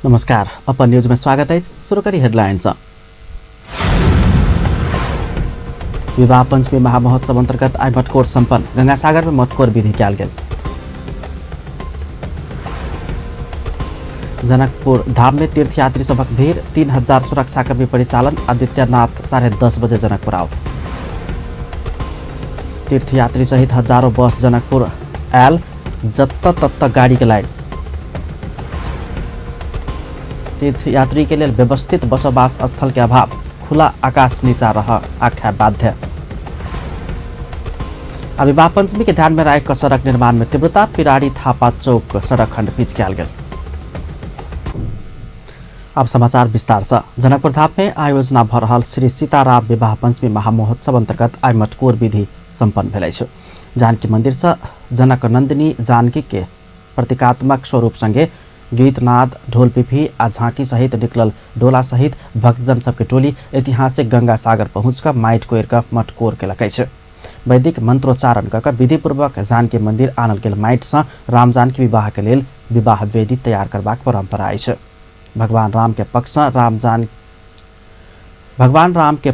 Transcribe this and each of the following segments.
नमस्कार, अपन न्यूज में स्वागत है। शुरू करी हेडलाइंस। विवाह पंचमी महामहोत्सव अंतर्गत आइ मटकोर संपन्न। गंगासागर में मटकोर विधि कयल गेल। जनकपुर धाम में तीर्थयात्री सभक भीड़। 3000 सुरक्षाकर्मी परिचालन। आदित्यनाथ 10:30 बजे जनकपुर आओ। तीर्थयात्री सहित हजारों बस जनकपुर आयल। जत्त तत्त गाड़ी के लाइन। तीर्थयात्री के लिए व्यवस्थित बसोबास स्थल के अभाव। खुला आकाश नीचा रह आख्या बाध्य। आ विवाह पंचमी के ध्यान में राख कऽ सड़क निर्माण में तीव्रता। पिराड़ी थापा चौक सड़क खंड पिच कयल गेल। अब समाचार विस्तार से। जनकपुर धाम में आयोजना भ रहल श्री सीताराम विवाह पंचमी महामहोत्सव अंतर्गत आइ मटकोर विधि संपन्न भेल अछि। जानकी मंदिर से जनक नंदिनी जानकी के प्रतीकात्मक स्वरूप संगे गीतनाद, ढोल पिपही आ झांकी सहित निकलल डोला सहित भक्तजन सबके टोली ऐतिहासिक गंगा सागर पहुँच कऽ माटि कोरि कऽ मटकोर केलक अछि। वैदिक मंत्रोच्चारण कऽ कऽ विधिपूर्वक जानकी मंदिर आनल गेल माटि सँ राम जानकी विवाह के लेल विवाह वेदी तैयार करबाक परंपरा अछि। भगवान राम के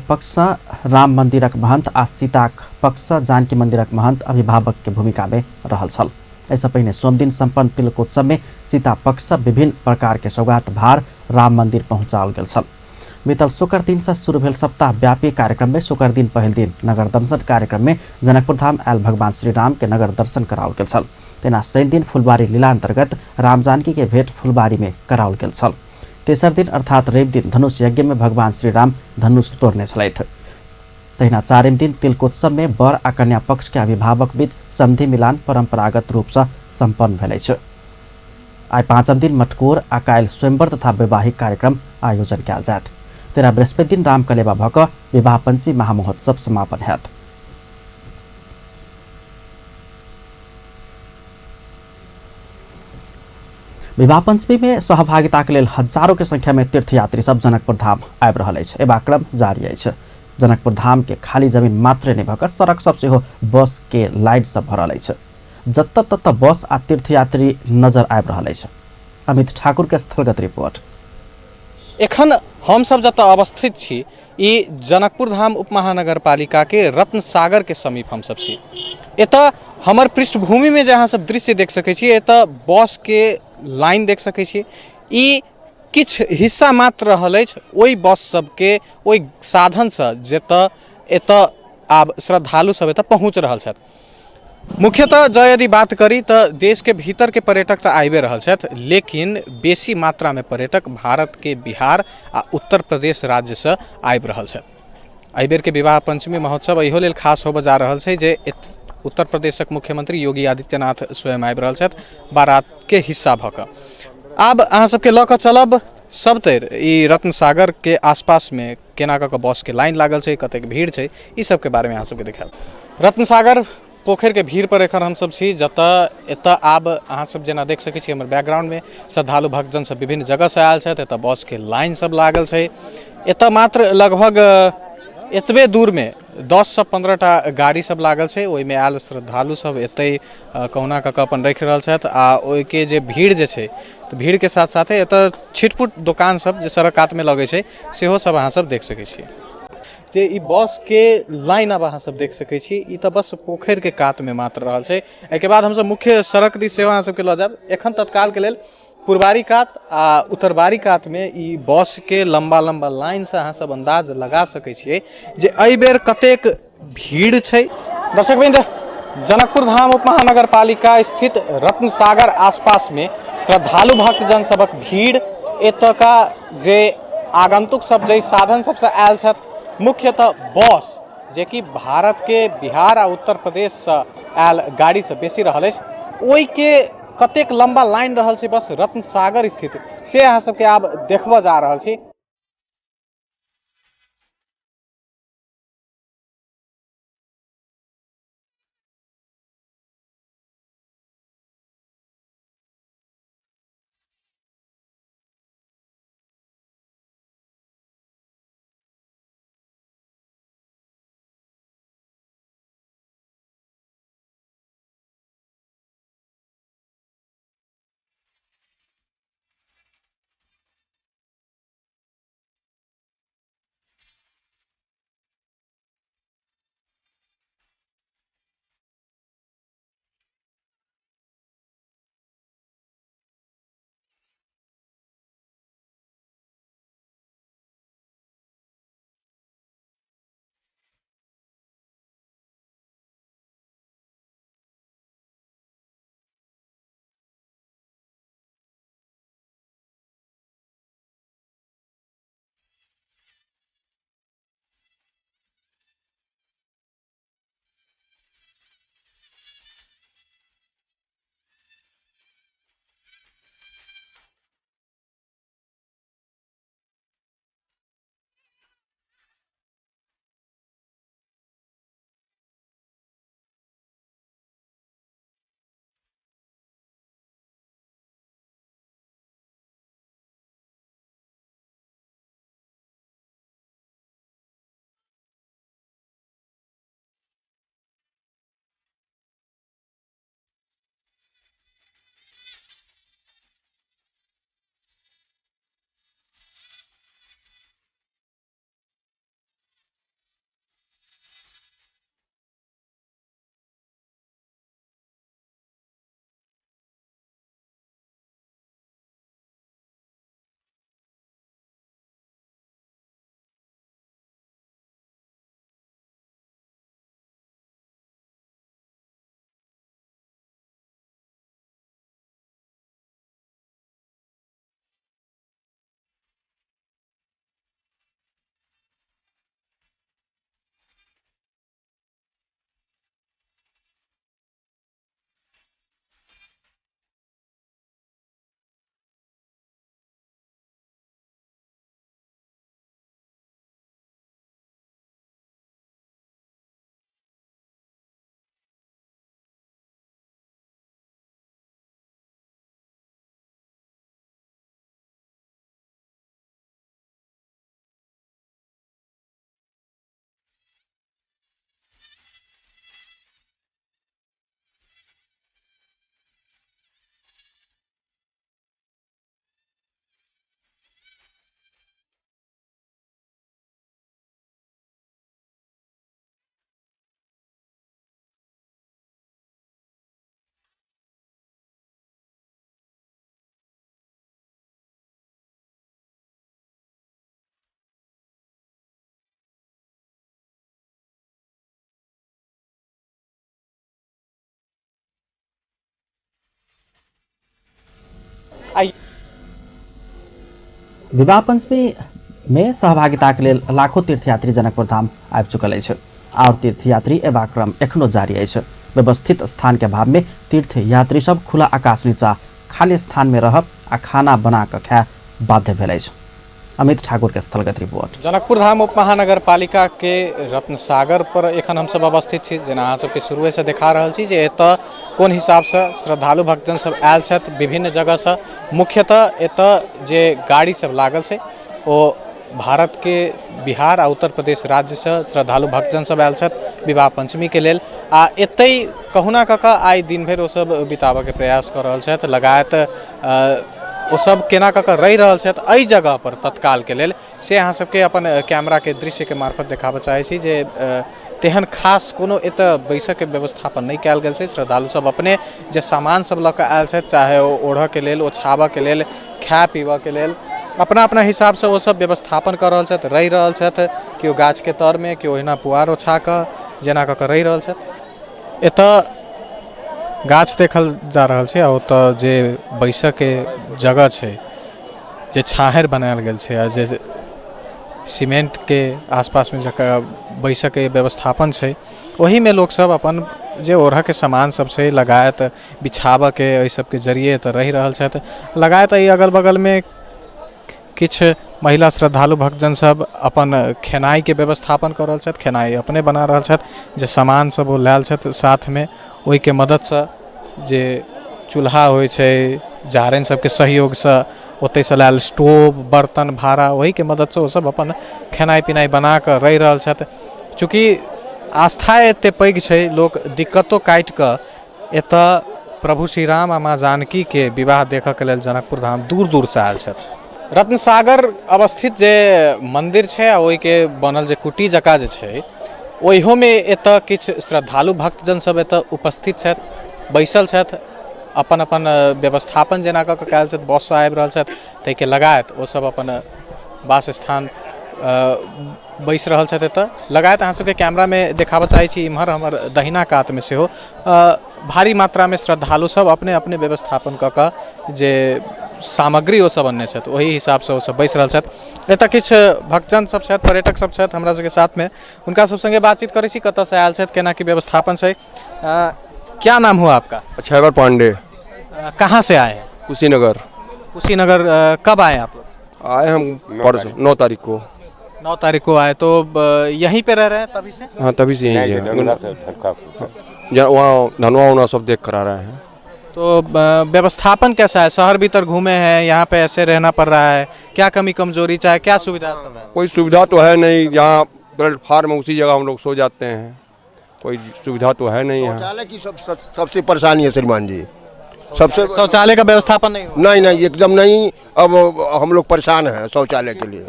पक्ष सँ राम मंदिरक महंत आ सीताक पक्ष सँ जानकी मंदिरक महंत अभिभावक के भूमिका में रहल छल। एहिसँ पहिने सोमदिन संपन्न तिलकोत्सव में सीता पक्ष सँ विभिन्न प्रकार के सौगात भार राम मंदिर पहुँचाओल गेल छल। बीतल शुक्र दिन से शुरू भेल सप्ताह व्यापी कार्यक्रम में शुक्र दिन पहिल दिन नगर दर्शन कार्यक्रम में जनकपुर धाम आयल भगवान श्री राम के नगर दर्शन कराओल गेल छल। तेना शनि दिन फुलबारी लीला अंतर्गत राम जानकी के भेंट फुलबारी में कराओल गेल छल। तेसर दिन अर्थात रवि दिन धनुष यज्ञ में भगवान श्री राम धनुष तोड़ने छलथि। तहिना चारिम दिन तिलकोत्सव में वर आ कन्या पक्ष के अभिभावक बीच संधि मिलान परंपरागत रूप से संपन्न भेल अछि। आइ पाँचम दिन मटकोर आ काल्हि स्वयंवर तथा वैवाहिक कार्यक्रम आयोजन कयल जायत। तेरा बृहस्पति दिन रामकलेवा भऽ कऽ विवाह पंचमी महामहोत्सव समापन हैत। विवाह पंचमी में सहभागिता के लेल हजारों के संख्या में तीर्थयात्री सब जनकपुर धाम आबि रहल अछि। एबाक क्रम जारी अछि। जनकपुर धाम के खाली जमीन मात्र नहि भऽ कऽ सड़क सब सेहो बस के लाइन सब भरल अछि। जतऽ ततऽ बस आ तीर्थयात्री नजर आबि रहल अछि। अमित ठाकुर के स्थलगत रिपोर्ट। एखन हम सब जतऽ अवस्थित छी ई जनकपुर धाम उपमहानगरपालिका के रत्न सागर के समीप हम सब छी। एतऽ हमर पृष्ठभूमि में जे अहाँ सब दृश्य देख सकै छी, एतऽ बस के लाइन देख सकै छी। ई किछु हिस्सा मात्र रहल अछि ओहि बस सबके, ओहि साधनसँ जतऽ एतऽ आब श्रद्धालु सब एतऽ पहुँच रहल छथि। मुख्यतः जँ यदि बात करी तऽ देशके भीतरके पर्यटक तऽ आबिए रहल छथि, लेकिन बेसी मात्रामे पर्यटक भारतके बिहार आ उत्तर प्रदेश राज्यसँ आबि रहल छथि। एहिबेरके विवाह पंचमी महोत्सव इहो लेल खास होबऽ जा रहल छै जे उत्तर प्रदेशक मुख्यमंत्री योगी आदित्यनाथ स्वयं आबि रहल छथि बारातके हिस्सा भऽ कऽ। आब अहाँ सबके लऽ कऽ चलब सबतरि ई रत्न सागरके आसपासमे केना कऽ कऽ बसके लाइन लागल छै, कतेक भीड़ छै, ई सबके बारेमे अहाँ सबके देखायब। रत्न सागर पोखरिके भीड़ पर एखन हमसब छी, जतऽ एतऽ आब अहाँ सब जेना देख सकै छी हमर बैकग्राउंडमे श्रद्धालु भक्तजन सब विभिन्न जगहसँ आयल छथि। एतऽ बसके लाइन सब लागल छै। एतऽ मात्र लगभग एतबे दूरमे 10 से 15 टा गाड़ी सब लागल छै। ओहिमे आयल श्रद्धालु सब एतै कहुना कऽ कऽ अपन राखि रहल छथि आ ओहिके जे भीड़ जे छै तऽ भीड़के साथ साथे एतऽ छिटपुट दोकान सब जे सड़क कातमे लगै छै सेहो सब अहाँ सब देख सकै छियै। जे ई बस के लाइन आब अहाँ सब देख सकै छी, ई तऽ बस पोखरि के कात में मात्र रहल छै। एहिके बाद हमसब मुख्य सड़क दिस सेहो अहाँ सबके लऽ जायब। एखन तत्काल के लेल पुरबारी कात आ उत्तरबारी कात में ई बस के लंबा लंबा लाइन से अहाँ सब अंदाज लगा सकै छियै जे एहि बेर कतेक भीड़ छै। दर्शकवृंद, जनकपुर धाम उपमहानगरपालिका स्थित रत्न सागर आसपास में श्रद्धालु भक्तजन सबक भीड़, एतका जे आगंतुक सब जे साधन सबसे आयल छथि, मुख्यतः बस जे कि भारत के बिहार आ उत्तर प्रदेश से आयल गाड़ी से बेसी रहल अछि, ओहिके कतेक लंबा लाइन रहल छै बस रत्न सागर स्थित से अहाँ सबके आब देखबऽ जा रहल छी। विवाह पंचमी में सहभागिताक लेल लाखों तीर्थयात्री जनकपुर धाम आबि चुकल अछि आओर तीर्थयात्री एबाक क्रम एखनो जारी अछि। व्यवस्थित स्थान के अभाव में तीर्थयात्री सब खुला आकाश नीचा खाली स्थान में रहब आ खाना बना कऽ खाय बाध्य भेल अछि। अमित ठाकुर के स्थलगत रिपोर्ट। जनकपुर धाम उप महानगरपालिका के रत्नसागर पर एखन हमसब अवस्थित छी। जेना अहाँ सबके शुरुएसँ देखा रहल छी जे एतऽ कोन हिसाबसँ श्रद्धालु भक्तजन सब आयल छथि विभिन्न जगहसँ। मुख्यतः एतऽ जे गाड़ी सब लागल छै ओ भारतके बिहार आ उत्तर प्रदेश राज्यसँ श्रद्धालु भक्तजन सब आयल छथि विवाह पंचमीके लेल आ एतै कहुना कऽ कऽ आइ दिन भरि ओसब बिताबऽके प्रयास कऽ रहल छथि। लगायत ओसब केना कऽ कऽ रहि रहल छथि एहि जगहपर तत्कालके लेल से अहाँ सबके अपन कैमराके दृश्यके मार्फत देखाबऽ चाहै छी जे तेहन खास कोनो एतऽ बैसऽके व्यवस्थापन नहि कयल गेल छै। श्रद्धालु सब अपने जे सामान सब लऽ कऽ आयल छथि, चाहे ओ ओढ़ऽके लेल, ओछाबऽके लेल, खाय पीबऽके लेल, अपना अपना हिसाबसँ ओ सब व्यवस्थापन कऽ रहल छथि, रहि रहल छथि। केओ गाछके तरमे, केओ ओहिना पुआर ओछा कऽ जेना कऽ कऽ रहि रहल छथि। एतऽ गाछ देखल जा रहल छै आ ओतऽ जे बैसऽके जगह छै, जे छाहरि बनायल गेल छै आ जे सीमेंटके आसपासमे जकरा बैसऽके व्यवस्थापन छै, ओहिमे लोकसब अपन जे ओढ़ऽके सामान सब छै, लगायत बिछाबऽके, एहि सबके जरिए एतऽ रहि रहल छथि। लगायत एहि अगल बगलमे किछु महिला श्रद्धालु भक्तजन सब अपन खेनाइके व्यवस्थापन कऽ रहल छथि, खेनाइ अपने बना रहल छथि। जे सामान सब ओ लायल छथि साथमे, ओहिके मददसँ जे चूल्हा होइ छै, जारनि सबके सहयोगसँ ओतहिसँ लायल स्टोव, बर्तन भाड़ा, ओहिके मददसँ ओसब अपन खेनाइ पिनाइ बनाकऽ रहि रहल छथि। चूँकि आस्था एतेक पैघ छै, लोक दिक्कतो काटिकऽ एतऽ प्रभु श्री राम आ माँ जानकीके विवाह देखऽके लेल जनकपुर धाम दूर दूरसँ आयल छथि। रत्नसागर अवस्थित जे मन्दिर छै आ ओहिके बनल जे कुटी जकाँ जे छै, ओहियोमे एतऽ किछु श्रद्धालु भक्तजन सब एतऽ उपस्थित छथि, बैसल छथि, अपन अपन व्यवस्थापन जेना कऽ कऽ कयल छथि। बससँ आबि रहल छथि, ताहिके लगायत ओसब अपन वास स्थान बैसि रहल छथि। एतऽ लगायत अहाँ सबके कैमरामे देखाबऽ चाहै छी, इम्हर हमर दहिना कातमे सेहो भारी मात्रामे श्रद्धालु सब अपने अपने व्यवस्थापन कऽ कऽ जे सामग्री ओ सब अनने छथि, ओहि हिसाबसँ ओ सब बैसि रहल छथि। एतऽ किछु भक्तजन सब छथि, पर्यटक सब छथि हमरा सबके साथमे, हुनका सब सङ्गे बातचीत करै छी, कतऽसँ आयल छथि, केना की व्यवस्थापन छै। क्या नाम हुआ आपका? छैबर पांडे। कहाँ से आए हैं? कुशीनगर। कुशीनगर। कब आए आप लोग? आए हम परसों 9 तारीख को। 9 तारीख को आए, तो यहीं पे रह रहे हैं तभी से? हाँ, तभी से यहीं है। वहाँ धनवा उनवा सब देख कर आ रहे हैं। तो व्यवस्थापन कैसा है? शहर भीतर घूमे हैं, यहाँ पे ऐसे रहना पड़ रहा है, क्या कमी कमजोरी, चाहे क्या सुविधा सब है? कोई सुविधा तो है नहीं, जहाँ प्लेटफार्म है उसी जगह हम लोग सो जाते हैं, कोई सुविधा तो है नहीं यहाँ। शौचालय की सबसे परेशानी है श्रीमान जी, सबसे शौचालय का व्यवस्थापन नहीं हुआ? नहीं नहीं, एकदम नहीं। अब हम लोग परेशान हैं शौचालय के लिए।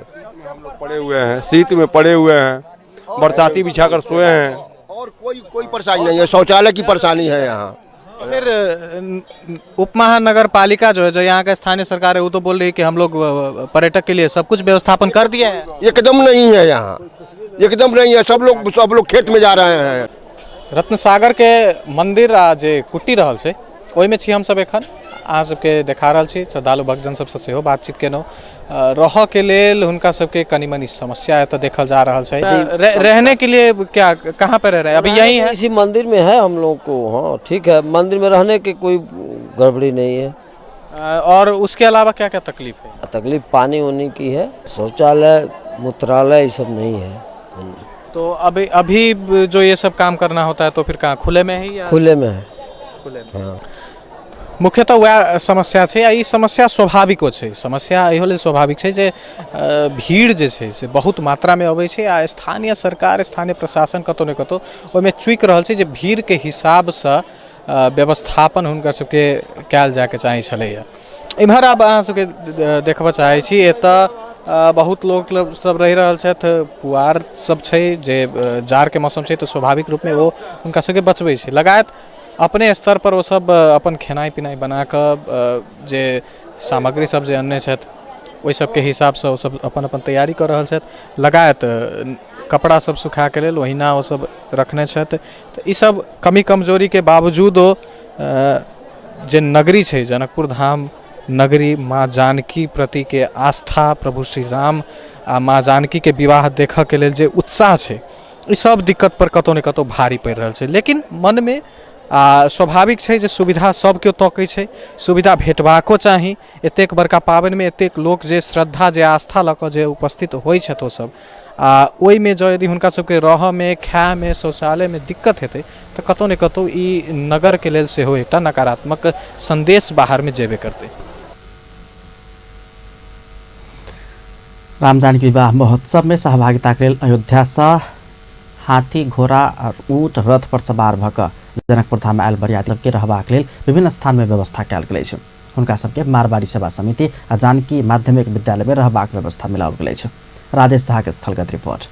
हम लोग पड़े हुए हैं, शीत में पड़े हुए हैं, बरसाती बिछा कर सोए हैं। और कोई कोई परेशानी नहीं है, शौचालय की परेशानी है यहाँ। फिर उप महानगर पालिका जो है, जो यहाँ का स्थानीय सरकार है, वो तो बोल रही है कि हम लोग पर्यटक के लिए सब कुछ व्यवस्थापन कर दिए हैं। एकदम नहीं है यहाँ, एकदम नहीं है। सब लोग खेत में जा रहे हैं। रत्नसागर के मंदिर आ जे कुटी रहल छै, ओहिमे छी हमसब एखन, अहाँ सबके देखा रहल छी। श्रद्धालु भक्तजन सबसँ सेहो बातचीत केलहुँ। रहऽ के लेल हुनका सबके कनी मनी समस्या एतऽ देखल जा रहल छै। रहने के लिए क्या, कहाँ पे रह रहे हैं अभी? यही है, इसी मंदिर में है हम लोगों को। हाँ ठीक है, मंदिर में रहने की कोई गड़बड़ी नहीं है। और उसके अलावा क्या क्या तकलीफ है? तकलीफ पानी उनी की है, शौचालय, मूत्रालय ये सब नहीं है। तो अभी अभी जो ये सब काम करना होता है तो फिर कहाँ, खुले में ही या? खुले में है। खुले में। हाँ। मुख्यतः वएह समस्या छै आ ई समस्या स्वाभाविको छै। समस्या इहो लेल स्वाभाविक छै जे भीड़ जे छै से बहुत मात्रामे अबै छै आ स्थानीय सरकार, स्थानीय प्रशासन कतौ ने कतौ ओहिमे चूकि रहल छै जे भीड़के हिसाबसँ व्यवस्थापन हुनकर सबके कयल जायके चाही छलैया। इम्हर आब अहाँ सबके देखबऽ चाहै छी, एतऽ बहुत लोक सब रहि रहल छथि। पुआर सब छै जे जाड़के मौसम छै तऽ स्वाभाविक रूपमे ओ हुनका सबके बचबै छै। लगायत अपने स्तर पर ओ सब अपन खेनाइ पिनाइ बनाकऽ जे सामग्री सब जे अनने छथि ओहि सबके हिसाबसँ ओ सब अपन अपन तैयारी कऽ रहल छथि। लगायत कपड़ा सब सुखाके लेल ओहिना ओ सब रखने छथि। तऽ ई सब कमी कमजोरीके बावजूदो जे नगरी छै जनकपुर धाम नगरी माँ जानकी प्रतिके आस्था, प्रभु श्री राम आ माँ जानकीके विवाह देखऽके लेल जे उत्साह छै, ई सब दिक्कत पर कतौ ने कतौ भारी पड़ि रहल छै। लेकिन मनमे आ स्वाभाविक छै जे सुविधा सब केओ तकै छै, सुविधा भेटबाको चाही। एतेक बड़का पाबनिमे एतेक लोक जे श्रद्धा जे आस्था लऽ कऽ जे उपस्थित होइ छथि ओसब, आ ओहिमे जँ यदि हुनका सबके रहऽमे, खायमे, शौचालयमे दिक्कत हेतै तऽ कतौ ने कतौ ई नगरके लेल सेहो एकटा नकारात्मक सन्देश बाहरमे जेबे करतै। राम जानकी विवाह महोत्सव में सहभागिता के लेल अयोध्या से हाथी, घोड़ा और ऊँट रथ पर सवार भऽ कऽ जनकपुर धाम में आयल बरियाती सबके रहबाक लेल विभिन्न स्थान में व्यवस्था कयल गेल अछि। हुनका सबके मारवाड़ी सेवा समिति आ जानकी माध्यमिक विद्यालय में रहबाक व्यवस्था मिलाओल गेल अछि। राजेश झा के स्थलगत रिपोर्ट।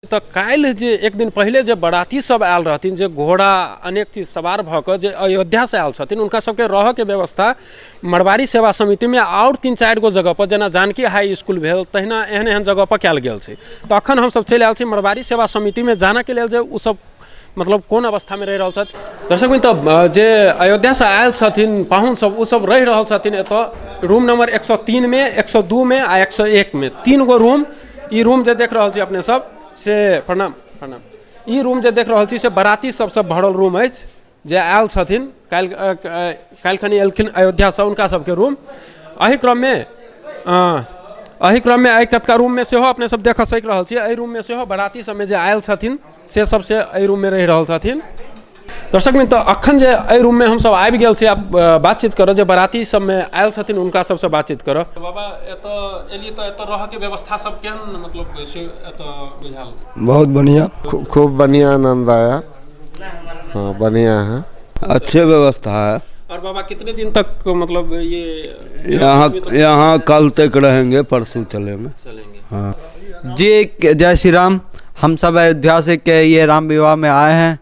तऽ काल्हि जे एक दिन पहिले जे बराती सब आयल रहथिन, जे घोड़ा अनेक चीज सवार भऽ कऽ जे अयोध्यासँ आयल छथिन, हुनका सबके रहऽके व्यवस्था मरवाड़ी सेवा समितिमे आओर 3-4 गो जगहपर, जेना जानकी हाई स्कूल भेल, तहिना एहन एहन जगहपर कयल गेल छै। तऽ अखन हमसब चलि आयल छी मरवाड़ी सेवा समितिमे जानऽके लेल जे ओसब मतलब कोन अवस्थामे रहि रहल छथि। दर्शक तऽ जे अयोध्यासँ आयल छथिन पाहुन सब, ओसब रहि रहल छथिन एतऽ रूम नंबर 103 मे, 102 मे आ 101 मे, 3 गो रूम। ई रूम जे देख रहल छी अपने सब से, प्रणाम प्रणाम, ई रूम जे देख रहल छी से बराती सबसँ भरल रूम अछि जे आयल छथिन काल्हि खनी एलखिन अयोध्यासँ, हुनका सबके रूम। एहि क्रममे एहि कतका रूममे सेहो अपने सब देख सकि रहल छी। एहि रूममे सेहो बराती सबमे जे आयल छथिन से सबसे एहि रूममे रहि रहल छथिन। दर्शक मित्र, तऽ अखन जे एहि रूममे हमसब आबि गेल छी, आब बातचीत करब जे बराती सबमे आयल छथिन हुनका सबसँ बातचीत करब। बाबा, एतऽ एलियै तऽ एतऽ रहऽके व्यवस्था सब केहन मतलब से एतऽ बुझायल? बहुत बढ़िया, खूब बढ़िया आनंद आया। हाँ, बढ़िया है, अच्छे व्यवस्था है। और बाबा कितने दिन तक मतलब ये यहाँ कल तक रहेंगे, परसों चलेंगे। हाँ जी, जय श्री राम। हम सब अयोध्या से के ये राम विवाह में आए हैं।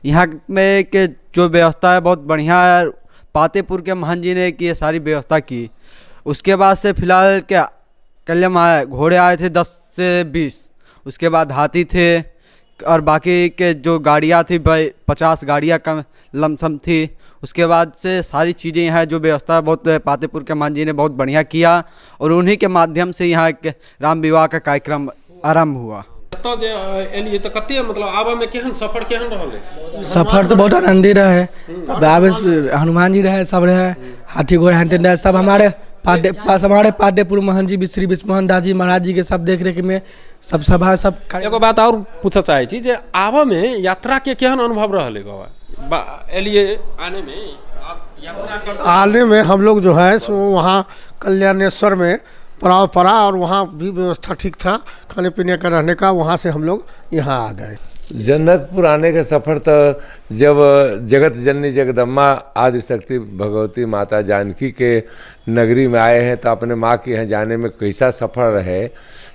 यहाँ में के जो व्यवस्था है बहुत बढ़िया है। पातेपुर के महंत जी ने की ये सारी व्यवस्था की। उसके बाद से फिलहाल क्या कल आए, घोड़े आए थे 10 से 20, उसके बाद हाथी थे और बाकी के जो गाड़ियाँ थी 50 गाड़ियाँ कम लमसम थी। उसके बाद से सारी चीज़ें यहाँ जो व्यवस्था बहुत पातेपुर के महंत जी ने बहुत बढ़िया किया और उन्हीं के माध्यम से यहाँ के राम विवाह का कार्यक्रम आरम्भ हुआ। एतऽ जे एलियै तऽ कते मतलब आबऽमे केहन सफर केहन रहलै? सफर तो बहुत आनंदी रहे। हनुमान जी रहे, सब रहे, हाथी घोड़ा हाथी रहे, सब हमारे हमारे पातेपुर महंत जी श्री विश्वमोहन दास जी महाराज जी के सब देख रेख में सब सभा सब। एगो बात और पूछऽ चाहै छी जे आबऽमे यात्रा के केहन अनुभव रहलै बाबा? एलियै आने में यात्रा आने में हम लोग जो है सो वहाँ कल्याणेश्वर में पड़ाव पड़ा और वहाँ भी व्यवस्था ठीक था खाने पीने का, रहने का, वहाँ से हम लोग यहाँ आ गए। जनकपुर आने का सफ़र तो जब जगत जननी जगदम्बा आदिशक्ति भगवती माता जानकी के नगरी में आए हैं तो अपने माँ के यहाँ जाने में कैसा सफ़र रहे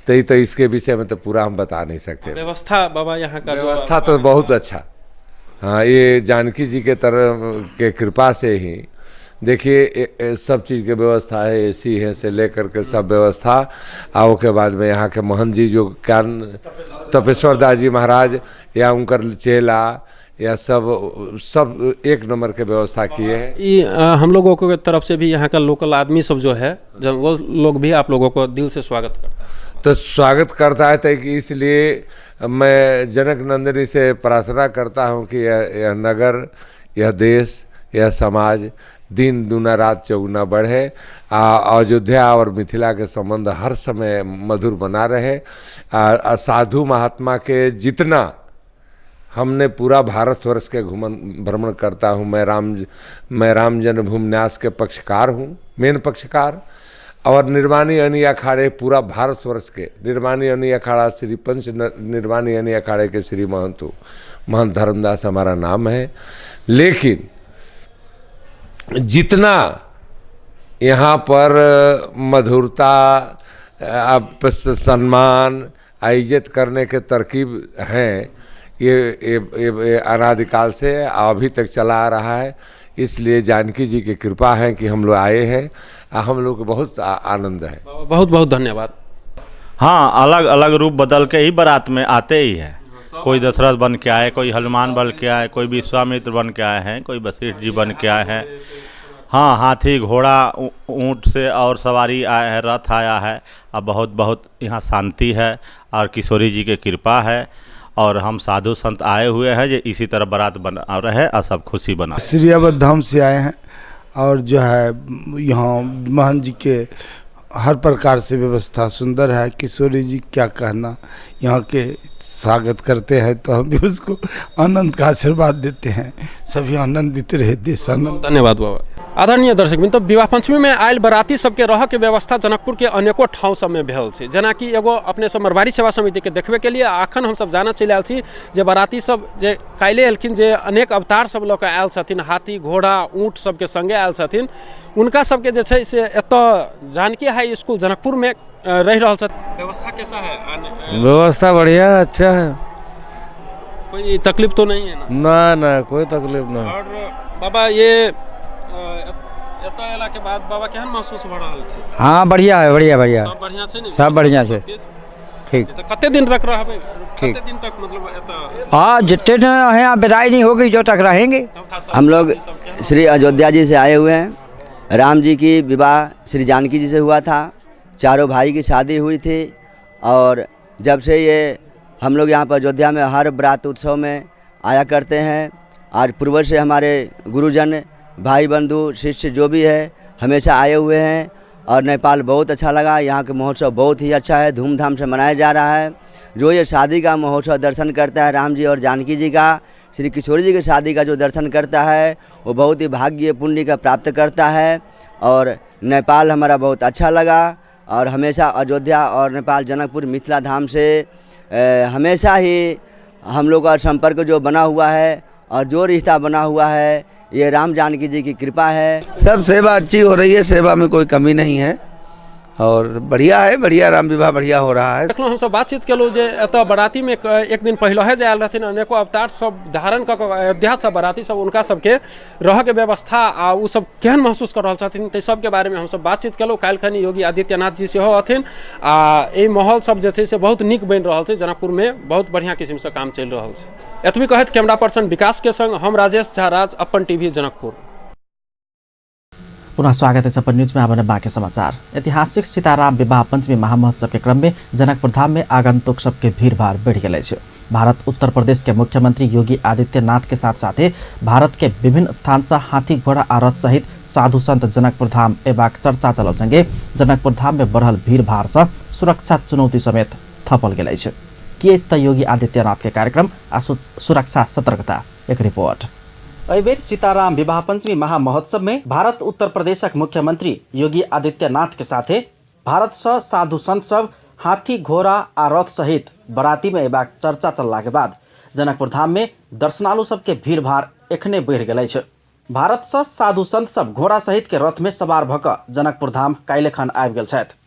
तो ये तो इसके विषय में तो पूरा हम बता नहीं सकते। व्यवस्था बाबा यहाँ का व्यवस्था तो बहुत अच्छा। हाँ, ये जानकी जी के तरह के कृपा से ही देखिए सब चीज़ के व्यवस्था है, एसी है से लेकर के सब व्यवस्था। और के बाद में यहाँ के महंत जी जो ज्ञान तपेश्वर दास जी महाराज या उनकर चेला या सब सब एक नंबर के व्यवस्था किए हैं। ये हम लोगों के तरफ से भी यहाँ का लोकल आदमी सब जो है, जब वो लोग भी आप लोगों को दिल से स्वागत करता है। तो स्वागत करता है, तो इसलिए मैं जनक नंदिनी से प्रार्थना करता हूँ कि यह नगर, यह देश, यह समाज दिन दूना रात चौगुना बढ़े, अयोध्या और मिथिला के संबंध हर समय मधुर बना रहे। साधु महात्मा के जितना हमने पूरा भारतवर्ष के घुमन भ्रमण करता हूँ, मैं राम जन्मभूमि न्यास के पक्षकार हूँ, मेन पक्षकार। और निर्वाणी अनी अखाड़े पूरा भारतवर्ष के निर्वाणी अनी अखाड़ा श्री पंच निर्वाणी अनी अखाड़े के श्री महंत महंत धर्मदास हमारा नाम है। लेकिन जितना यहाँ पर मधुरता, आपस सम्मान, इज्जत करने के तरकीब हैं, ये अनादिकाल से अभी तक चला आ रहा है। इसलिए जानकी जी की कृपा है कि हम लोग आए हैं, हम लोग को बहुत आनंद है। बहुत बहुत धन्यवाद। हाँ, अलग अलग रूप बदल के ही बारात में आते ही है। कोई दशरथ बन के आए, कोई हनुमान बन के आए, कोई विश्वामित्र बन के आए हैं, कोई वशिष्ठ जी बन के आए हैं। हाँ, हाथी घोड़ा ऊँट से और सवारी आए हैं, रथ आया है। अब बहुत बहुत यहाँ शांति है और किशोरी जी के कृपा है और हम साधु संत आए हुए हैं जो इसी तरह बारात बना रहे और सब खुशी बना। श्री अवध धाम से आए हैं और जो है यहाँ महंत जी के हर प्रकार से व्यवस्था सुंदर है। किशोरी जी क्या कहना, यहाँ के स्वागत करते हैं तो हम भी उसको आनंद का आशीर्वाद देते हैं। सभी आनंदित रहे, देश आनंद। धन्यवाद बाबा। आदरणीय दर्शक मित्र, विवाह पंचमी में आयल बराती सबके रह के व्यवस्था जनकपुर के अनेको ठाउँ सब में भेल छै। जेनाकि एगो अपने सब मरवाड़ी सेवा समिति के देखबे के लिए अखन हम सब जाना चलि आयल छी जे बराती सब जे काल्हि एलखिन, जे अनेक अवतार सब लऽ कऽ आयल छथिन, हाथी घोड़ा ऊँट सबके संगे आयल छथिन, हुनका सबके जे छै से एतऽ जानकी हाई स्कूल जनकपुर में रहि रहल छथि। व्यवस्था कैसा है? व्यवस्था बढ़िया है, अच्छा है, कोई तकलीफ तो नहीं है ना? ना ना, कोई तकलीफ नहीं। और बाबा ये एतऽ अयला के बाद बाबा केहन महसूस भऽ रहल छै? हाँ बढ़िया है, बढ़िया बढ़िया, सब बढ़िया छै ने? सब बढ़िया छै। ठीक। तऽ कते दिन तक रहबै? ठीक। कते दिन तक मतलब एतऽ? हाँ, जितने दिन यहाँ विदाई नहीं होगी जो तक रहेंगे। हम लोग श्री अयोध्या जी से आए हुए हैं। राम जी की विवाह श्री जानकी जी से हुआ था, चारों भाई की शादी हुई थी और जब से ये हम लोग यहाँ पर अयोध्या में हर बरात उत्सव में आया करते हैं। आज पूर्वज से हमारे गुरुजन, भाई बंधु, शिष्य जो भी है हमेशा आए हुए हैं और नेपाल बहुत अच्छा लगा। यहाँ के महोत्सव बहुत ही अच्छा है, धूमधाम से मनाया जा रहा है। जो ये शादी का महोत्सव दर्शन करता है राम जी और जानकी जी का, श्री किशोरी जी की शादी का जो दर्शन करता है वो बहुत ही भाग्य पुण्य का प्राप्त करता है। और नेपाल हमारा बहुत अच्छा लगा और हमेशा अयोध्या और नेपाल जनकपुर मिथिला धाम से हमेशा ही हम लोग का संपर्क जो बना हुआ है और जो रिश्ता बना हुआ है ये राम जानकी जी की कृपा है। सब सेवा अच्छी हो रही है, सेवा में कोई कमी नहीं है और बढ़िया है, बढ़िया राम विवाह बढ़िया हो रहा है। देखलहुँ हमसब बातचीत केलहुँ जे एतऽ बरातीमे एक दिन पहिले जे आयल रहथिन अनेको अवतार सब धारण कऽ कऽ अयोध्यासँ बराती सब, हुनका सबके रहऽके व्यवस्था आ ओ सब केहन महसूस कऽ रहल छथिन ताहि सबके बारेमे हमसब बातचीत केलहुँ। काल्हिखनी योगी आदित्यनाथ जी सेहो हथिन आ एहि माहौल सब जे छै से बहुत नीक बनि रहल छै। जनकपुरमे बहुत बढ़िआँ किसिमसँ काम चलि रहल छै। एतबी कहैत कैमरा पर्सन विकास के संग हम राजेश झा राज, अपन टीवी जनकपुर। पुनः स्वागत है अपन न्यूज में। आबने बाकी समाचार। ऐतिहासिक सीताराम विवाह पंचमी महामहोत्सव के क्रम में जनकपुर धाम में आगंतुक सबके भीड़भाड़ बढ़ गेल अछि। भारत उत्तर प्रदेश के मुख्यमंत्री योगी आदित्यनाथ के साथ साथे भारत के विभिन्न स्थान से हाथी घोड़ा आ रथ सहित साधु संत जनकपुर धाम एबाक चर्चा चलल संगे जनकपुर धाम में बढ़ल भीड़भाड़ से सुरक्षा चुनौती समेत थपल गेल अछि। की अछि त योगी आदित्यनाथ के कार्यक्रम आ सुरक्षा सतर्कता, एक रिपोर्ट। एहिबेर सीताराम विवाह पंचमी महामहोत्सव में भारत उत्तर प्रदेशक मुख्यमंत्री योगी आदित्यनाथ के साथे भारत से साधु संत सब हाथी घोड़ा आ रथ सहित बराती में अयबाक चर्चा चलला के बाद जनकपुर धाम में दर्शनालु सबके भीड़भाड़ एखने बढ़ि गेल अछि। भारत से साधु संत सब घोड़ा सहित के रथ में सवार भऽ कऽ जनकपुर धाम काल्हिखन आबि गेल छथि।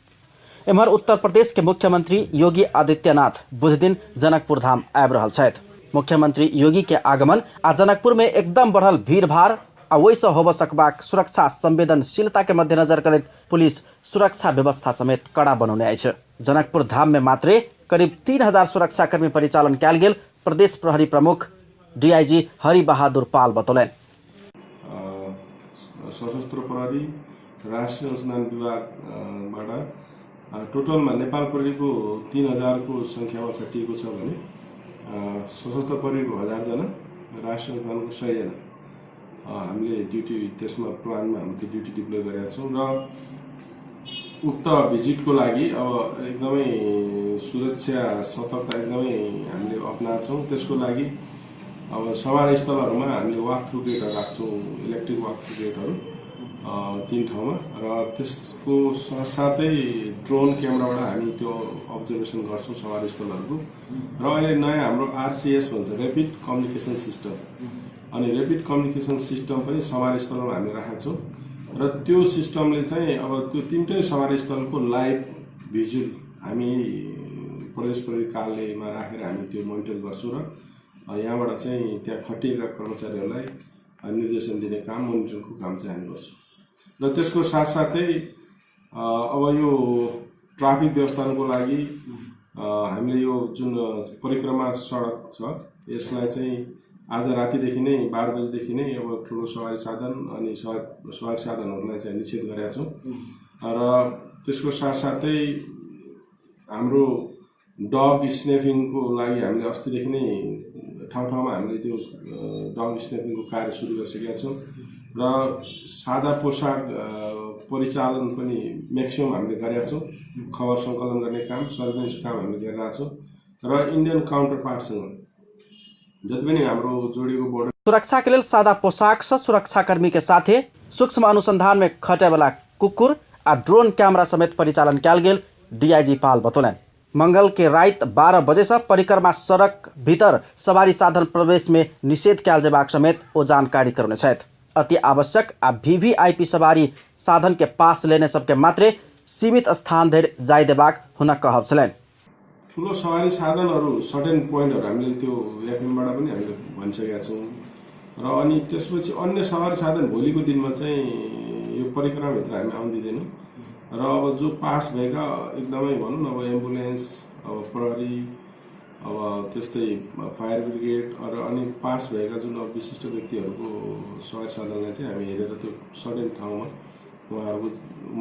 एम्हर उत्तर प्रदेश के मुख्यमंत्री योगी आदित्यनाथ बुधदिन जनकपुर धाम आबि रहल छथि। मुख्यमंत्री योगी के आगमन आ जनकपुर में एकदम बढ़ल भीड़भाड़ आ ओहिसँ होबऽ सकबाक सुरक्षा संवेदनशीलता के मद्देनजर करैत पुलिस सुरक्षा व्यवस्था समेत कड़ा बनौने अछि। जनकपुर धाम में मात्रे करीब 3000 सुरक्षाकर्मी परिचालन कयल गेल प्रदेश प्रहरी प्रमुख डीआईजी हरि बहादुर पाल बतौलनि। सशस्त्र प्रहरी, राष्ट्रिय अनुसन्धान विभागबाट टोटलमा नेपाल प्रहरीको 3000 को संख्यामा खटिएको छ भने सशस्त्र प्रहरीको 1000 जना, राष्ट्रिय अनुसन्धानको 100 जना हामीले ड्युटी त्यसमा प्लानमा हामीले ड्युटी डिप्लोय गरेका छौँ र उक्त भिजिटको लागि अब एकदमै सुरक्षा सतर्कता एकदमै हामीले अपनाएको छौँ। त्यसको लागि अब समारोह स्थलहरूमा हामीले वाक थ्रु गेटहरू राख्छौँ, इलेक्ट्रिक वाक थ्रु गेटहरू 3 ठाउँमा र त्यसको साथसाथै ड्रोन क्यामेराबाट हामी त्यो अब्जर्भेसन गर्छौँ समारोह स्थलहरूको। र अहिले नयाँ हाम्रो आरसिएस भन्छ, ऱ्यापिड कम्युनिकेसन सिस्टम, अनि ऱ्यापिड कम्युनिकेसन सिस्टम पनि समारोह स्थलमा हामीले राखेका छौँ र त्यो सिस्टमले चाहिँ अब त्यो तिनटै समारोह स्थलको लाइभ भिजुअल हामी प्रदेश प्रहरी कार्यालयमा राखेर हामी त्यो मोनिटर गर्छौँ र यहाँबाट चाहिँ त्यहाँ खटिएका कर्मचारीहरूलाई निर्देशन दिने काम, मोनिटरिङको काम चाहिँ हामी गर्छौँ। र त्यसको साथसाथै अब यो ट्राफिक व्यवस्थापनको लागि हामीले यो जुन परिक्रमा सडक छ यसलाई चाहिँ आज रातिदेखि नै 12 बजेदेखि नै अब ठुलो सवारी साधन अनि सवारी साधनहरूलाई चाहिँ निषेध गरेका छौँ र त्यसको साथसाथै हाम्रो डग स्नेफिङको लागि हामीले अस्तिदेखि नै ठाउँ ठाउँमा हामीले त्यो डग स्नेफिङको कार्य सुरु गरिसकेका छौँ र सादा पोसाक परिचालन पनि म्याक्सिमम् हामीले गरेका छौँ। खबर सङ्कलन गर्ने काम, सर्भेलेन्स काम हामीले गरिरहेका छौँ र इन्डियन काउन्टर पार्टसँग जति पनि हाम्रो जोडिएको बोर्डर सुरक्षा के लेल सादा पोशाक से सुरक्षाकर्मी के साथे सूक्ष्म अनुसंधान में खटे वाला कुकुर आ ड्रोन कैमरा समेत परिचालन कयल गेल डीआईजी पाल बतौलनि। मंगल के राति 12 बजे से परिक्रमा सड़क भीतर सवारी साधन प्रवेश में निषेध कयल जेबाक समेत ओ जानकारी करौने छथि। अति आवश्यक आ वीवीआईपी सवारी साधन के पास लेने सबके मात्रे सीमित स्थान धरि जाय देबाक हुनक कहब छलनि। ठुलो सवारी साधनहरू सर्टेन पोइन्टहरू हामीले त्यो एफएमबाट पनि हामीले भनिसकेका छौँ र अनि त्यसपछि अन्य सवारी साधन भोलिको दिनमा चाहिँ यो परिक्रमाभित्र हामी आउन दिँदैनौँ र अब जो पास भएका एकदमै भनौँ न अब एम्बुलेन्स, अब प्रहरी, अब त्यस्तै फायर ब्रिगेड र अनि पास भएका जुन अब विशिष्ट व्यक्तिहरूको सवारी साधनलाई चाहिँ हामी हेरेर त्यो सर्टेन ठाउँमा उहाँहरूको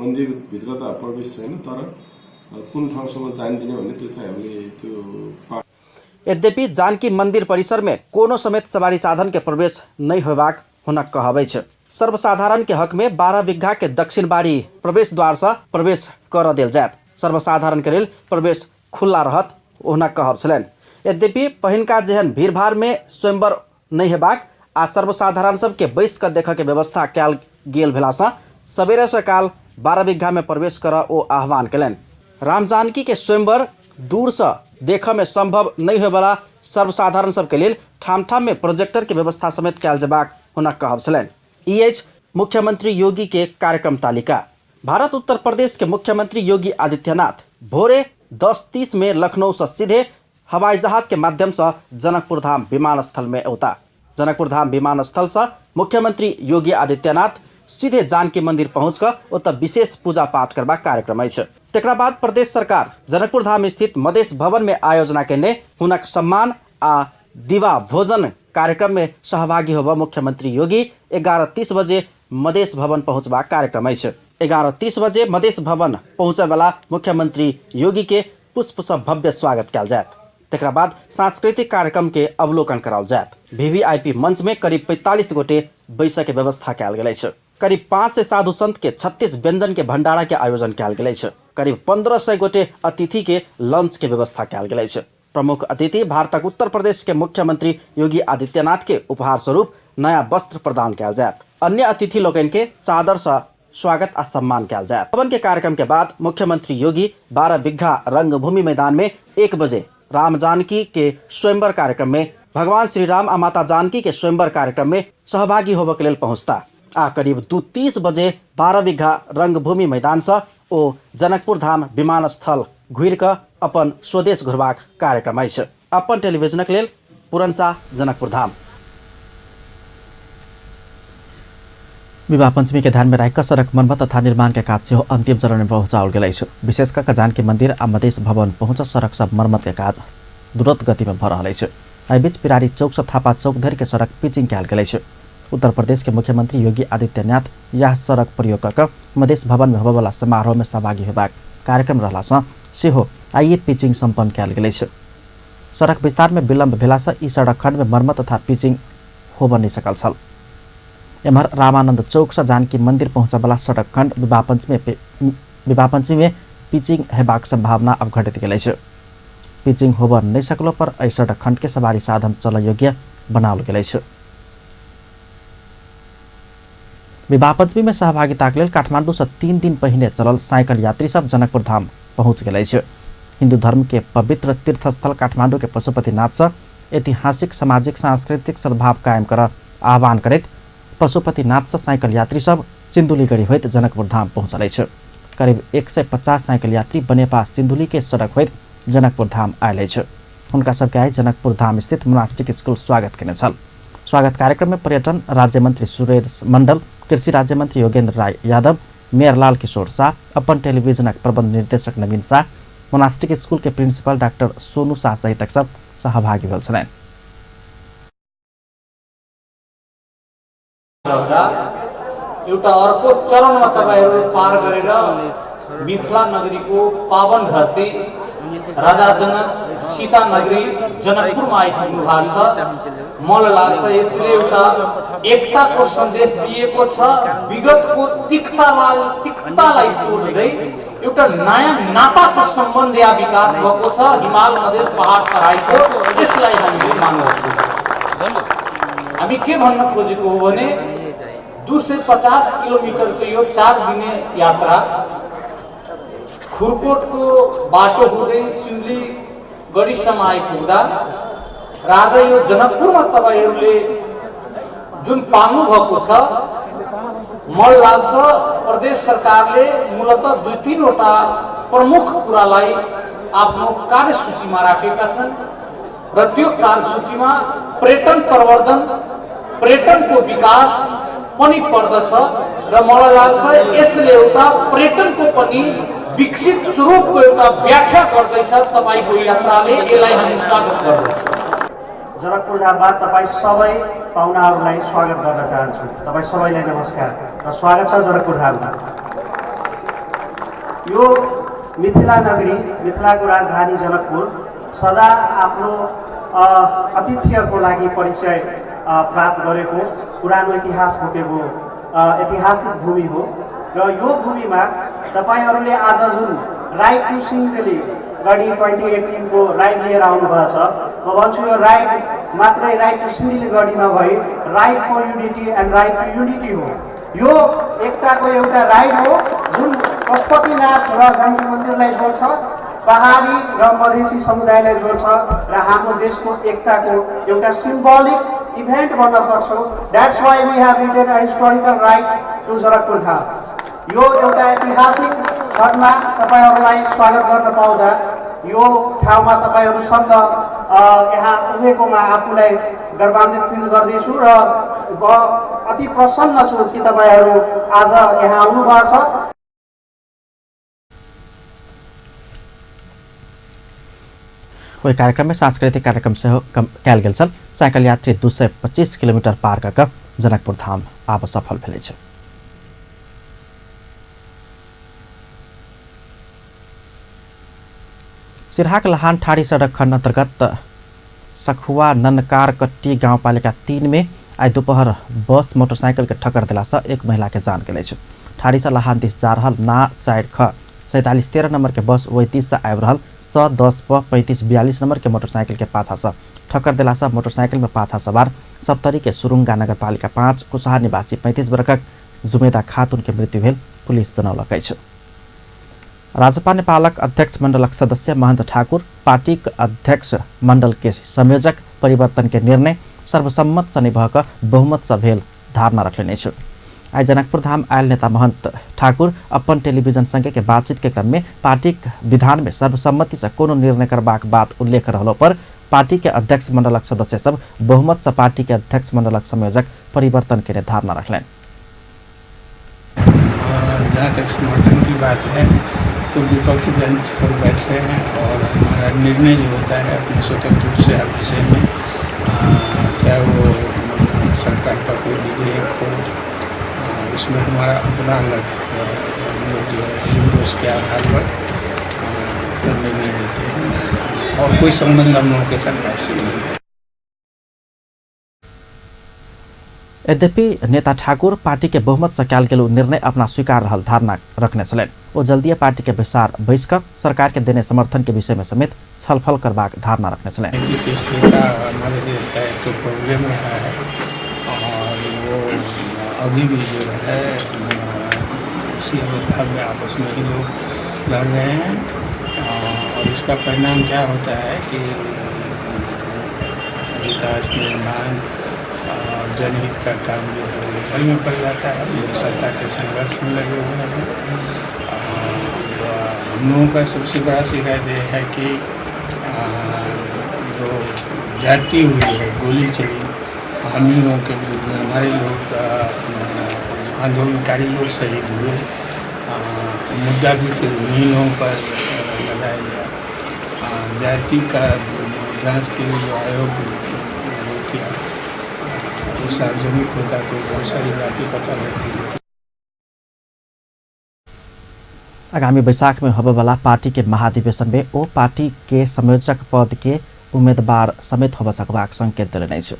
मन्दिरभित्र त प्रवेश छैन तर कुन ठाउँसम्म जान दिने भन्ने त्यो चाहिँ हामीले त्यो। यद्यपि जानकी मंदिर परिसर में कोनो समेत सवारी साधन के प्रवेश नहीं होबाक हुनक कहब अछि। सर्वसाधारण के हक में 12 बीघा के दक्षिण बारी प्रवेश द्वार से प्रवेश कर देल जायत। सर्वसाधारण के लेल प्रवेश खुला रहत हुनक कहब छलनि। यद्यपि पहिनका जेहन भीड़भाड़ में स्वयंवर नहीं हेबाक आ सर्वसाधारण सबके बैस कऽ देखऽ के व्यवस्था कयल गेल भेलासँ सवेरे से काल 12 बीघा में प्रवेश करऽ ओ आह्वान कयलनि। राम जानकी के स्वयंवर दूर से देखऽ में संभव नहीं होयवला सर्वसाधारण सबके लेल ठाम ठाम में प्रोजेक्टर के व्यवस्था समेत कयल जेबाक हुनक कहब छलनि। ई अछि मुख्यमंत्री योगी के कार्यक्रम तालिका। भारत उत्तर प्रदेश के मुख्यमंत्री योगी आदित्यनाथ भोरे 10:30 में लखनऊ से सीधे हवाई जहाज के माध्यम से जनकपुर धाम विमानस्थल में औता। जनकपुर धाम विमानस्थल से मुख्यमंत्री योगी आदित्यनाथ सीधे जानकी मंदिर पहुँच ओतऽ विशेष पूजा पाठ करबाक कार्यक्रम अछि। तकरा बाद प्रदेश सरकार जनकपुर धाम स्थित मधेश भवन में आयोजना केने हुनक सम्मान आ दिवा भोजन कार्यक्रम में सहभागी होबऽ मुख्यमंत्री योगी 11:30 बजे मधेश भवन पहुँचबाक कार्यक्रम अछि। 11:30 बजे मधेश भवन पहुँचयवला मुख्यमंत्री योगी के पुष्प से भव्य स्वागत कयल जायत। तकरा बाद सांस्कृतिक कार्यक्रम के अवलोकन कराओल जायत। वीवीआईपी मंच में करीब 45 गोटे बैसक के व्यवस्था कयल गेल अछि। करीब 500 साधु संत के 36 व्यंजन के भंडारा के आयोजन कयल गेल अछि। करीब 1500 गोटे अतिथि के लंच के व्यवस्था कयल गेल अछि। प्रमुख अतिथि भारतक उत्तर प्रदेश के मुख्यमंत्री योगी आदित्यनाथ के उपहार स्वरूप नया वस्त्र प्रदान कयल जायत। अन्य अतिथि लोकनि के चादर से स्वागत आ सम्मान कयल जायत। भवन के कार्यक्रम के बाद मुख्यमंत्री योगी 12 बीघा रंगभूमि मैदान में 1 बजे राम जानकी के स्वयंवर कार्यक्रम में भगवान श्री राम आ माता जानकी के स्वयंवर कार्यक्रम में सहभागी होबऽ के लेल पहुँचता आ करीब 2:30 बजे 12 बीघा रंगभूमि मैदान से ओ जनकपुर धाम विमानस्थल घुरि कऽ अपन स्वदेश घुरबाक कार्यक्रम अछि। अपन टेलीविजनक लेल पूरन शाह, जनकपुर धाम। विवाह पंचमी के ध्यान में राखि सड़क मरम्मत तथा निर्माण के काज सेहो अंतिम चरण में पहुँचाओल गेल अछि। विशेष कऽ जानकी मंदिर आ मधेश भवन पहुँच सड़क सब मरम्मत के काज द्रुत गति में भऽ रहल अछि। एहि बीच पिरारी चौक से थापा चौक धरि के सड़क पिचिंग कयल गेल अछि। उत्तर प्रदेश के मुख्यमंत्री योगी आदित्यनाथ यह सड़क प्रयोग कऽ मधेश भवन में होबयवला समारोह में सहभागी होबाक कार्यक्रम रहलासँ सेहो आइए पिचिंग सम्पन्न कयल गेल अछि। सड़क विस्तार में विलम्ब भेलासँ ई सड़क खंड में मरम्मत तथा पिचिंग होबऽ नहि सकल छल। एम्हर रामानंद चौक से जानकी मंदिर पहुँचयवला सड़क खंड विवाह पंचमी में पिचिंग हेबाक संभावना अब घटैत गेल अछि। पिचिंग होबऽ नहि सकलो पर एहि सड़क खंड के सवारी साधन चलय योग्य बनाओल गेल अछि। विवाह पंचमी में सहभागिताक लेल काठमांडू से 3 दिन पहिने चलल साइकिल यात्री सब जनकपुर धाम पहुँच गेल अछि। हिंदू धर्म के पवित्र तीर्थस्थल काठमांडू के पशुपतिनाथ से ऐतिहासिक, सामाजिक, सांस्कृतिक सद्भाव कायम कर आह्वान करैत पशुपतिनाथ से साइकिल यात्री सब सिन्धुलीगढी होइत जनकपुर धाम पहुँचल अछि। करीब 150 साइकिल यात्री बनेपा सिन्धुली के सड़क होइत जनकपुर धाम आयल अछि। हुनका सबके आइ जनकपुर धाम स्थित मोनास्टिक स्कूल स्वागत केने छल। स्वागत कार्यक्रम में पर्यटन राज्य मंत्री सुरेश मंडल, कृषि राज्य मंत्री योगेंद्र राय यादव, मेयर लाल किशोर शाह, अपन टेलीविजनक प्रबंध निर्देशक नवीन शाह, मोनास्टिक स्कूल के प्रिंसिपल डाक्टर सोनू शाह सहितक सब सहभागी भेल छलनि। रहँदा एउटा अर्को चरणमा तपाईहरू पार गरेर मिथिला नगरीको पावन धरती राजा जनक सीता नगरी जनकपुरमा आइपुग्नु भएको छ। मलाई लाग्छ यसले एउटा एकताको सन्देश दिएको छ। विगतको तिक्ततालाई तोड्दै एउटा नयाँ नाताको सम्बन्ध या विकास भएको छ हिमाल मधेस पहाड तराईको, यसलाई हामीले मान्दछौँ। हामी के भन्न खोजेको हो भने 250 किलोमिटरको यो 4 दिने यात्रा खुरकोटको बाटो हुँदै सिमलीगढीसम्म आइपुग्दा र आज यो जनकपुरमा तपाईहरूले जुन पाल्नु भएको छ, मलाई लाग्छ प्रदेश सरकारले मूलत 2-3 वटा प्रमुख कुरालाई आफ्नो कार्यसूचीमा राखेका छन् र त्यो कार्यसूचीमा पर्यटन प्रवर्धन, पर्यटनको विकास पनि पर्दछ र मलाई लाग्छ यसले एउटा पर्यटनको पनि विकसित स्वरूपको एउटा व्याख्या गर्दैछ तपाईँको यात्राले। यसलाई हामी स्वागत गर्दछौँ। जनकपुर धाममा तपाईँ सबै पाहुनाहरूलाई स्वागत गर्न चाहन्छु। तपाईँ सबैलाई नमस्कार र स्वागत छ जनकपुर धाममा। यो मिथिला नगरी, मिथिलाको राजधानी जनकपुर सदा आफ्नो अतिथ्यको लागि परिचय प्राप्त गरेको पुरानो इतिहास बोकेको ऐतिहासिक भूमि हो र यो भूमिमा तपाईहरूले आज जुन राइड टु सिन्धुलीगढी 2018 को राइड लिएर आउनुभएको छ, म भन्छु यो राइड मात्रै राइड टु सिन्धुलीगढी नभई ride for unity and ride to unity हो। यो एकताको एउटा राइड हो जुन पशुपतिनाथ र जानकी मन्दिरलाई जोड्छ, पहाडी र मधेसी समुदायलाई जोड्छ र हाम्रो देशको एकताको एउटा सिम्बोलिक इभेन्ट भन्न सक्छौँ। That's why we have written a historical ride to Janakpur Dham. यो एउटा ऐतिहासिक क्षणमा तपाईँहरूलाई स्वागत गर्न पाउँदा यो ठाउँमा तपाईँहरूसँग यहाँ उभिएकोमा आफूलाई गर्वान्वित फिल गर्दैछु र म अति प्रसन्न छु कि तपाईँहरू आज यहाँ आउनुभएको छ। ओहि कार्यक्रममे सांस्कृतिक कार्यक्रम सेहो कयल गेल छल। साइकिल यात्री 225 किलोमीटर पार कऽ कऽ जनकपुर धाम आब सफल भेल अछि। सिरहाक लहान ठाड़ी सड़क खंड अंतर्गत सखुआ ननकारकट्टी गाउँपालिका 3 में आइ दोपहर बस मोटरसाइकिल के ठक्कर देलासँ एक महिला के जान गेल अछि। ठाड़ी से लहान दिस जा रहल ना 4 ख 4713 नंबर के बस ओहि दिस से आबि रहल स 10 प 3542 नंबर के मोटरसाइकिल के पाछा से ठक्कर देलासँ मोटरसाइकिल में पाछा सवार सप्तरी के सुरुंगा नगरपालिका 5 कुशहा निवासी 35 वर्षक जुमेदा खातून के मृत्यु भेल पुलिस जनौलक अछि। राजपा नेपालक अध्यक्ष मण्डलक सदस्य महन्त ठाकुर पार्टीक अध्यक्ष मण्डल के संयोजक परिवर्तन के निर्णय सर्वसम्मत से नहि भऽ कऽ बहुमत से भेल धारणा रखलनि अछि। आइ जनकपुर धाम आयल नेता महन्त ठाकुर अपन टेलीविजन संगे के बातचीत के क्रम में पार्टीक विधान में सर्वसम्मति से कोनो निर्णय करबाक बात उल्लेख रहलो पर पार्टी के अध्यक्ष मण्डलक सदस्य सब बहुमत से पार्टी के अध्यक्ष मण्डलक संयोजक परिवर्तन के धारणा रखलनि। जहाँ तक समर्थन की बात है तो विपक्ष बेंच पर बैठे हैं और हमारा निर्णय जो होता है अपने स्वतंत्र रूप से हर विषय में, चाहे वो सरकार का कोई विधेयक हो, उसमें हमारा अपना अलग हम लोग जो है उसके आधार पर अपना निर्णय लेते हैं और कोई संबंध हम लोगों के सरकार से नहीं है। यद्यपि नेता ठाकुर पार्टी के बहुमत से कयल गेल निर्णय अपना स्वीकार रहल धारणा रखने छलनि। ओ जल्दीए पार्टी के बैसार बैस कऽ सरकार के देने समर्थन के विषय में समेत छलफल करबाक धारणा रखने छलनि। स्थिरता हमारे देश का एक तो प्रॉब्लम रहा है और वो अभी भी जो है उसी अवस्था में आपस में ही लोग लड़ रहे हैं और इसका परिणाम क्या होता है कि विकास निर्माण और जनहित का काम जो है वो जल में पड़ जाता है। लोग सत्ता के संघर्ष में लगे हुए हैं और हम लोगों का सबसे बड़ा शिकायत ये है कि जो जाती हुई है, गोली चली हम ही लोगों के विरुद्ध में, हमारे लोग आंदोलनकारी लोग शहीद हुए, मुद्दा भी फिर उन्हीं लोगों पर लगाया गया। जाति का जांच के लिए जो आयोग वो किया, वो सार्वजनिक होता तो बहुत सारी बातें पता लगती। आगामी बैसाख में होबेवाला पार्टी के महाधिवेशन में ओ पार्टी के संयोजक पद के उम्मीदवार समेत होब सकबाक संकेत देलनि अछि।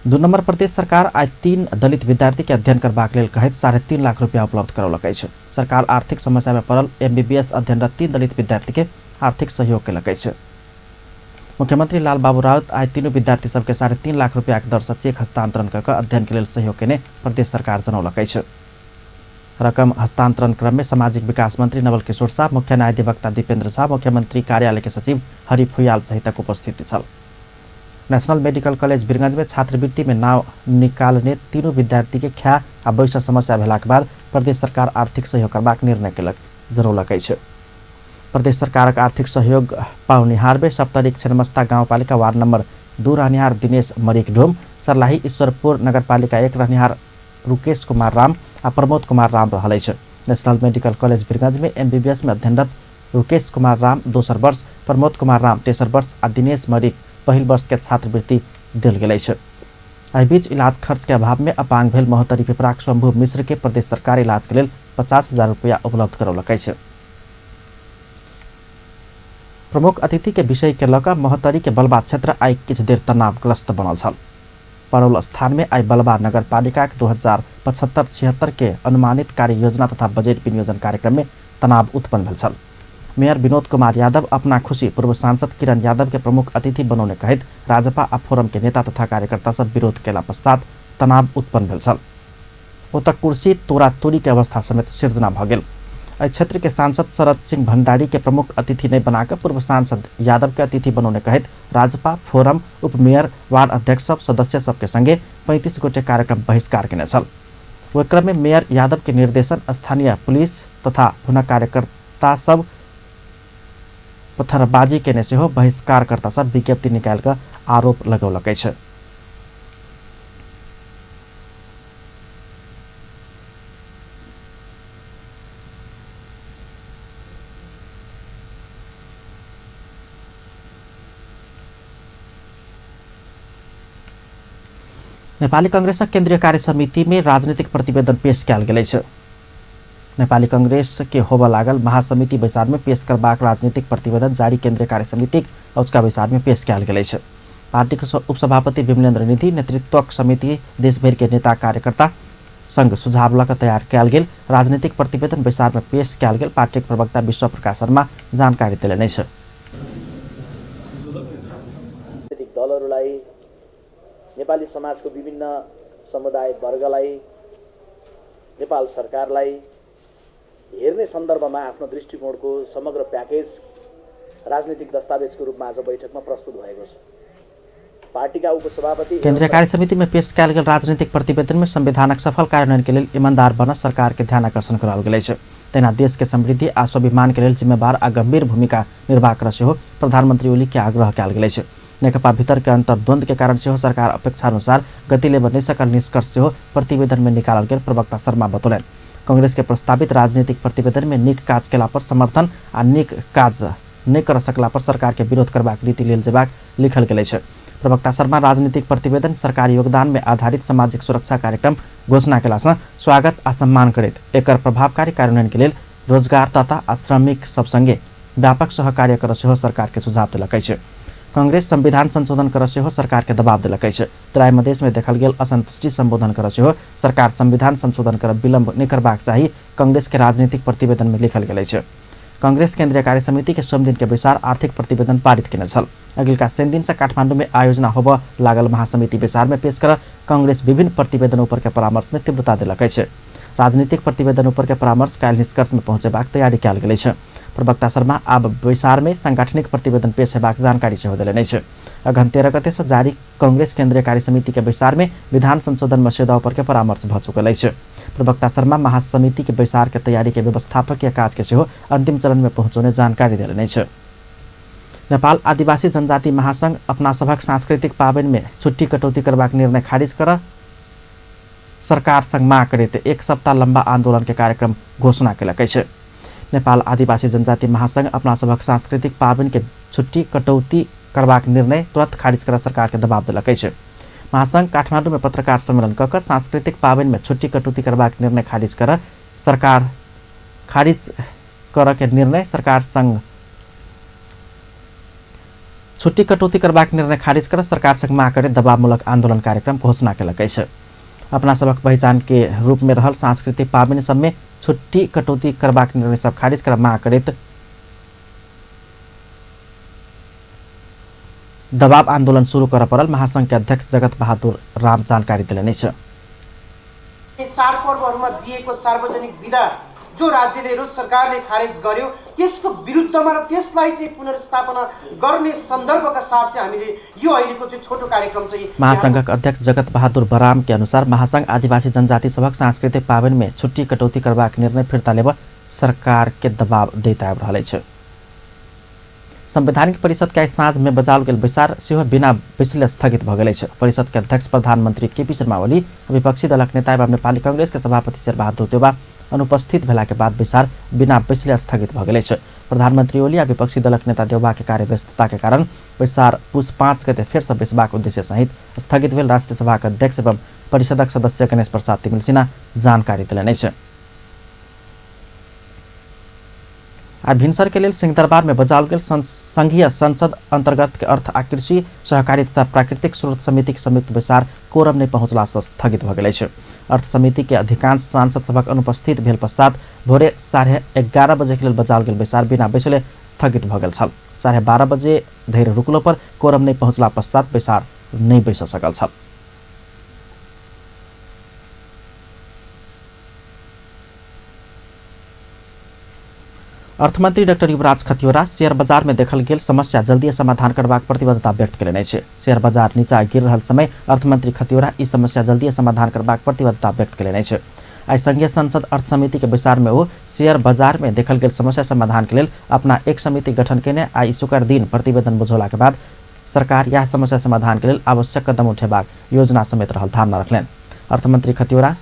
2 नंबर प्रदेश सरकार आइ 3 दलित विद्यार्थी के अध्ययन करबाक लेल कहैत 3.5 लाख रुपया उपलब्ध करौलक अछि। सरकार आर्थिक समस्या में पड़ल एमबीबीएस अध्ययनरत 3 दलित विद्यार्थी के आर्थिक सहयोग केलक अछि। मुख्यमंत्री लाल बाबू राउत आइ तीनू विद्यार्थी सबके 3.5 लाख रुपया के दर से चेक हस्तांतरण कऽ अध्ययन के लेल सहयोग केने प्रदेश सरकार जनौलक अछि। रकम हस्तांतरण क्रम में सामाजिक विकास मंत्री नवल किशोर शाह, मुख्य न्यायाधिवक्ता दीपेंद्र झा, मुख्यमंत्री कार्यालय के सचिव हरि फुयाल सहितक उपस्थिति छल। नेशनल मेडिकल कॉलेज वीरगंज में छात्रवृत्ति में नाव निकालने तीनू विद्यार्थी के ख्या आ बैस समस्या भेलाक बाद प्रदेश सरकार आर्थिक सहयोग करबाक निर्णय केलक जनौलक अछि। प्रदेश सरकारक आर्थिक सहयोग पाउनिहार में सप्तरीक छिन्नमस्ता गाउँपालिका वार्ड नम्बर 2 रहनिहार दिनेश मरिक ढोम, सर्लाही ईश्वरपुर नगरपालिका 1 रहनिहार रुकेश कुमार राम आ प्रमोद कुमार राम रहल अछि। नेशनल मेडिकल कॉलेज वीरगंज में एमबीबीएस में अध्ययनरत रुकेश कुमार राम दोसर वर्ष, प्रमोद कुमार राम तेसर वर्ष आ दिनेश मरिक पहिल वर्ष के छात्रवृत्ति देल गेल अछि। एहि बीच इलाज खर्च के अभाव में अपांग भेल महोत्तरी पिपराक शंभु मिश्र के प्रदेश सरकार इलाज के लेल 50,000 रुपया उपलब्ध करौलक अछि। प्रमुख अतिथि के विषय के लऽ कऽ महोत्तरी के बलबा क्षेत्र आइ किछु देर तनावग्रस्त बनल छल। परौल स्थान में आइ बलबा नगरपालिका के 2075-76 के अनुमानित कार्य योजना तथा बजट विनियोजन कार्यक्रम में तनाव उत्पन्न भेल छल। मेयर विनोद कुमार यादव अपना खुशी पूर्व सांसद किरण यादव के प्रमुख अतिथि बनौने कहैत राजपा आ फोरम के नेता तथा कार्यकर्ता सब विरोध केला पश्चात तनाव उत्पन्न भेल छल। ओतऽ कुर्सी तोड़ा तोड़ी के अवस्था समेत सिर्जना भऽ गेल। एहि क्षेत्र के सांसद शरद सिंह भंडारी के प्रमुख अतिथि नहीं बनाकर पूर्व सांसद यादव के अतिथि बनौने कहैत राजपा फोरम उपमेयर वार्ड अध्यक्ष सब सदस्य सबके संगे 35 गोटे कार्यक्रम बहिष्कार केने छल। ओहि क्रम में मेयर यादव के निर्देशन स्थानीय पुलिस तथा हुनक कार्यकर्ता सब पत्थरबाजी केने सेहो बहिष्कारकर्ता सब विज्ञप्ति निकालि कऽ आरोप लगौलक अछि। नेपाली कांग्रेसक केन्द्रीय कार्य समिति में राजनीतिक प्रतिवेदन पेश कयल गेल अछि। नेपाली कांग्रेस के होबय लागल महासमिति बैसार में पेश करबाक राजनीतिक प्रतिवेदन जारी केन्द्रीय कार्य समितिक औचका बैसार में पेश कयल गेल अछि। पार्टी के उपसभापति विमलेन्द्र निधि नेतृत्वक समिति देशभरि के नेता कार्यकर्ता संग सुझाव लऽ कऽ तैयार कयल गेल राजनीतिक प्रतिवेदन बैसार में पेश कयल गेल पार्टीक प्रवक्ता विश्व प्रकाश शर्मा जानकारी देलनि अछि। दलहरूलाई, नेपाली समाजको विभिन्न समुदाय वर्गलाई, नेपाल सरकारलाई हेर्ने सन्दर्भमा आफ्नो दृष्टिकोणको समग्र प्याकेज राजनीतिक दस्तावेजको रूपमा आज बैठकमा प्रस्तुत भएको छ। पार्टीका उपसभापति केन्द्रीय कार्य समिति में पेश कयल गेल राजनीतिक प्रतिवेदन में संविधानक सफल कार्यान्वयन के लेल ईमानदार बन सरकार के ध्यान आकर्षण कराओल गेल अछि। तहिना देश के समृद्धि आ स्वाभिमान के लेल जिम्मेवार आ गंभीर भूमिका निर्वाह कर सेहो प्रधानमंत्री ओली के आग्रह कयल गेल अछि। नेकपा भीतर के अंतर्द्वंद के कारण सेहो सरकार अपेक्षानुसार गति लेबऽ नहि सकल निष्कर्ष सेहो प्रतिवेदन में निकालल गेल प्रवक्ता शर्मा बतौलनि। कांग्रेस के प्रस्तावित राजनीतिक प्रतिवेदन में नीक काज केला पर समर्थन आ नीक काज नहि कर सकला पर सरकार के विरोध करबाक नीति लेल जेबाक लिखल गेल अछि। प्रवक्ता शर्मा राजनीतिक प्रतिवेदन सरकारी योगदान में आधारित सामाजिक सुरक्षा कार्यक्रम घोषणा केला सँ स्वागत आ सम्मान करैत एकर प्रभावकारी कार्यान्वयन के लेल रोजगारदाता आ श्रमिक सब संगे व्यापक सहकार्य कर सेहो सरकार के सुझाव देलक अछि। कांग्रेस संविधान संशोधन कर सेहो सरकार के दबाव देलक अछि। तराई मधेश में देखल गेल असंतुष्टि संबोधन कर सेहो सरकार संविधान संशोधन कर विलंब नहि करबाक चाही कांग्रेस के राजनीतिक प्रतिवेदन में लिखल गेल अछि। कांग्रेस केन्द्रीय कार्य समिति के सोमदिन के बैसार आर्थिक प्रतिवेदन पारित केने छल। अगिलका शनि दिन से काठमांडू में आयोजना होबऽ लागल महासमिति बैसार में पेश कर कांग्रेस विभिन्न प्रतिवेदन ऊपर के परामर्श में तीव्रता देलक अछि। राजनीतिक प्रतिवेदन ऊपर के परामर्श काल्हि निष्कर्ष में पहुंचेबाक तैयारी कयल गेल अछि। प्रवक्ता शर्मा आब बैसार में सांगठनिक प्रतिवेदन पेश हेबाक जानकारी सेहो देलनि अछि। अगहन 13 गते से जारी कांग्रेस केन्द्रीय कार्य समिति के बैसार में विधान संशोधन मस्यौदा ऊपर के परामर्श भऽ चुकल अछि। प्रवक्ता शर्मा महासमिति के बैसार के तैयारी के व्यवस्थापकीय काज के सेहो अंतिम चरण में पहुंचौने जानकारी देलनि अछि। नेपाल आदिवासी जनजाति महासंघ अपना सभक सांस्कृतिक पाबनि में छुट्टी कटौती करबाक निर्णय खारिज कर सरकार संग माग करैत 1 सप्ताह लंबा आंदोलन के कार्यक्रम घोषणा केलक अछि। नेपाल आदिवासी जनजाति महासंघ अपना सभक सांस्कृतिक पाबनि के छुट्टी कटौती करबाक निर्णय तुरंत खारिज कर सरकार के दबाव देलक अछि। महासंघ काठमांडू में पत्रकार सम्मेलन कऽ सांस्कृतिक पाबनि में छुट्टी कटौती करबाक निर्णय खारिज कर सरकार खारिज कर के निर्णय सरकार संग छुट्टी कटौती करबाक निर्णय खारिज कर सरकार संग माग करे दबावमूलक आंदोलन कार्यक्रम घोषणा केलक अछि। अपना सबक पहिचान के रूप में रहल सांस्कृतिक पाबनि सब में छुट्टी कटौती करबाक निर्णय सब खारिज कर माग करैत दबाव आंदोलन शुरू कर पड़ल महासंघ के अध्यक्ष जगत बहादुर राम जानकारी देलनि अछि। चाडपर्वहरुमा दिएको सार्वजनिक बिदा जो राज्यले र सरकारले खारेज गर्यो त्यसको विरुद्धमा र त्यसलाई चाहिँ पुनर्स्थापना गर्ने सन्दर्भका साथ चाहिँ हामीले यो अहिलेको चाहिँ छोटो कार्यक्रम चाहिँ महासंघक अध्यक्ष जगत बहादुर बराम के अनुसार महासंघ आदिवासी जनजाति सभक सांस्कृतिक पाबनि में छुट्टी कटौती करबाक निर्णय फिर्ता लेब सरकार के दबाव दैत आबि रहल अछि। संवैधानिक परिषद के साँझ में बजाओल गेल बैसार सेहो बिना बैसले स्थगित भऽ गेल अछि। परिषद के अध्यक्ष प्रधानमंत्री केपी शर्मा ओली, विपक्षी दलक नेता एवं नेपाली कांग्रेस के सभापति शेरबहादुर देउवा अनुपस्थित भेला के बाद बैसार बिना बैसले स्थगित भऽ गेल अछि। प्रधानमंत्री ओली आ विपक्षी दलक नेता देउवा के कार्यव्यस्तता के कारण बैसार पुस 5 गते फेर से बैसबाक उद्देश्य सहित स्थगित भेल राष्ट्रिय सभाक अध्यक्ष एवं परिषदक सदस्य गणेश प्रसाद तिमिल्सिना जानकारी देलनि अछि। आ भिनसर के लेल सिंहदरबार में बजाओल गेल संघीय संसद अंतर्गत के अर्थ आ कृषि सहकारी तथा प्राकृतिक स्रोत समिति के संयुक्त बैसार कोरम नहि पहुंचला से स्थगित भऽ गेल अछि। अर्थ समिति के अधिकांश सांसद सभक अनुपस्थित भेल पश्चात भोरे 11:30 बजे के लेल बजाओल गेल बैसार बिना बैसले स्थगित भऽ गेल छल। 12:30 बजे धरि रुकलो पर कोरम नहि पहुंचला पश्चात बैसार नहि बैस सकल छल। अर्थमंत्री डाक्टर युवराज खतिवड़ा शेयर बाजार में देखल गेल समस्या जल्दी समाधान करबाक प्रतिबद्धता व्यक्त केलनि अछि। शेयर बाजार नीचा गिर रहल समय अर्थमंत्री खतिवड़ा ई समस्या जल्दी समाधान करबाक प्रतिबद्धता व्यक्त केलनि अछि। आइ संघीय संसद अर्थ समिति के बैसार में ओ शेयर बाजार में देखल गेल समस्या समाधान के लेल अपना एक समिति गठन केने आइ शुक्र दिन प्रतिवेदन बुझौला के बाद सरकार यह समस्या समाधान के लेल आवश्यक कदम उठेबाक योजना समेत रहल धारणा रखलनि। अर्थमंत्री खतिवड़ा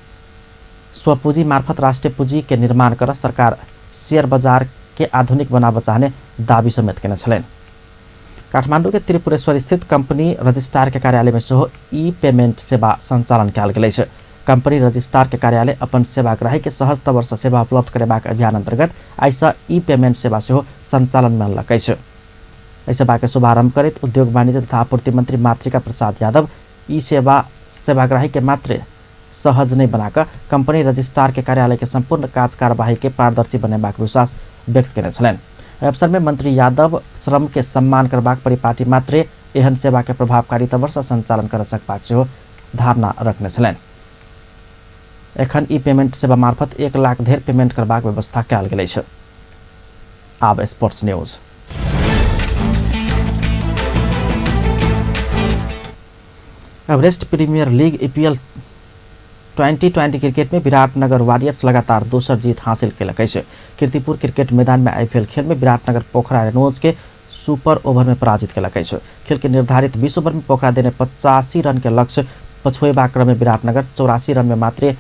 स्वपूंजी मार्फत राष्ट्रीय पूंजी के निर्माण कर सरकार शेयर बाजार के आधुनिक बनाबऽ चाहने दावी समेत केने छलनि। काठमांडू के त्रिपुरेश्वर स्थित कंपनी रजिस्ट्रार के कार्यालय में सेहो ई पेमेंट सेवा संचालन कयल गेल अछि। कंपनी रजिस्ट्रार के कार्यालय अपन सेवाग्राही के सहज तौर से सेवा उपलब्ध करेबाक अभियान अंतर्गत आइसँ ई पेमेंट सेवा सेहो संचालन में अनलक अछि। एहि सेवा के शुभारंभ करैत उद्योग वाणिज्य तथा आपूर्ति मंत्री मातृका प्रसाद यादव ई सेवा सेवाग्राही के मात्र सहज नहीं बनाकर कंपनी रजिस्ट्रार के कार्यालय के संपूर्ण काज कार्यवाही के पारदर्शी बनेबाक विश्वास व्यक्त केने छलनि। एहि अवसर में मंत्री यादव श्रम के सम्मान करबाक परिपाटी मात्रे एहन सेवा के प्रभावकारी तौर से संचालन कर सकबाक सेहो धारणा रखने छलनि। एखन ई पेमेंट सेवा मार्फत 1 लाख धरि पेमेंट करबाक व्यवस्था कयल गेल अछि। आब sports news. Everest Premier League EPL 2020 cricket में विराटनगर वॉरियर्स लगातार दोसर जीत हासिल केलक अछि। कीर्तिपुर क्रिकेट मैदान में आईपीएल खेल में विराटनगर पोखरा रेनोज के सुपर ओवर में पराजित केलक अछि। खेल के निर्धारित 20 ओवर में पोखरा देने 85 रन के लक्ष्य पछुएबाक क्रम में विराटनगर 84 रन में मात्र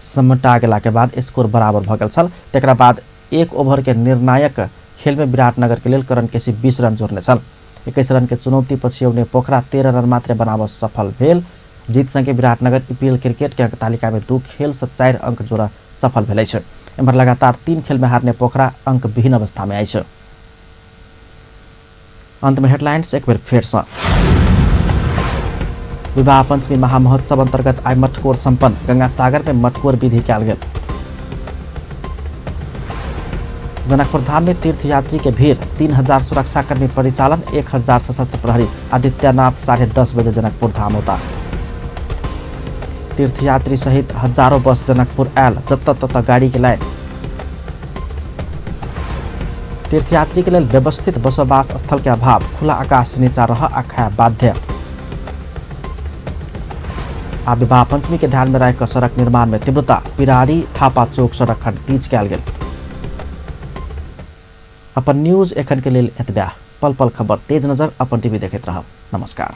समटा गेला के बाद स्कोर बराबर भऽ गेल छल। तकरा बाद 1 ओवर के निर्णायक खेल में विराटनगर के लेल करण केसी 20 रन जोड़ने छल। 21 रन के चुनौती पछ्यौने पोखरा 13 रन मात्र बनाबऽ सफल भेल। जीत संगे विराटनगर ईपीएल क्रिकेट के अंक तालिका में 2 खेल से 4 अंक जोड़ सफल भेल अछि। एम्हर लगातार 3 खेल में हारने पोखरा अंक विहीन अवस्था में अछि। अंत में हेडलाइंस एक बेर फेर से। विवाह पंचमी महामहोत्सव अंतर्गत आइ मटकोर संपन्न। गंगा सागर में मटकोर विधि कयल गेल। जनकपुर धाम में तीर्थयात्री के भीड़, 3000 सुरक्षाकर्मी परिचालन, 1000 सशस्त्र प्रहरी। आदित्यनाथ 10:30 बजे जनकपुर धाम होता। तीर्थयात्री सहित हजारों बस जनकपुर आयल, जतऽ ततऽ गाड़ी के लाइन। तीर्थयात्री के लेल व्यवस्थित बसोबास स्थल के अभाव, खुला आकाश नीचा रह आ खाए बाध्य। आ विवाह पंचमी के ध्यान में राखि कऽ सड़क निर्माण में तीव्रता, पिरारी थापा चौक सड़क खंड पीच कयल गेल। अपन न्यूज एखन के लेल एतबे। पल पल खबर तेज नजर अपन टीवी देखैत रहब। नमस्कार।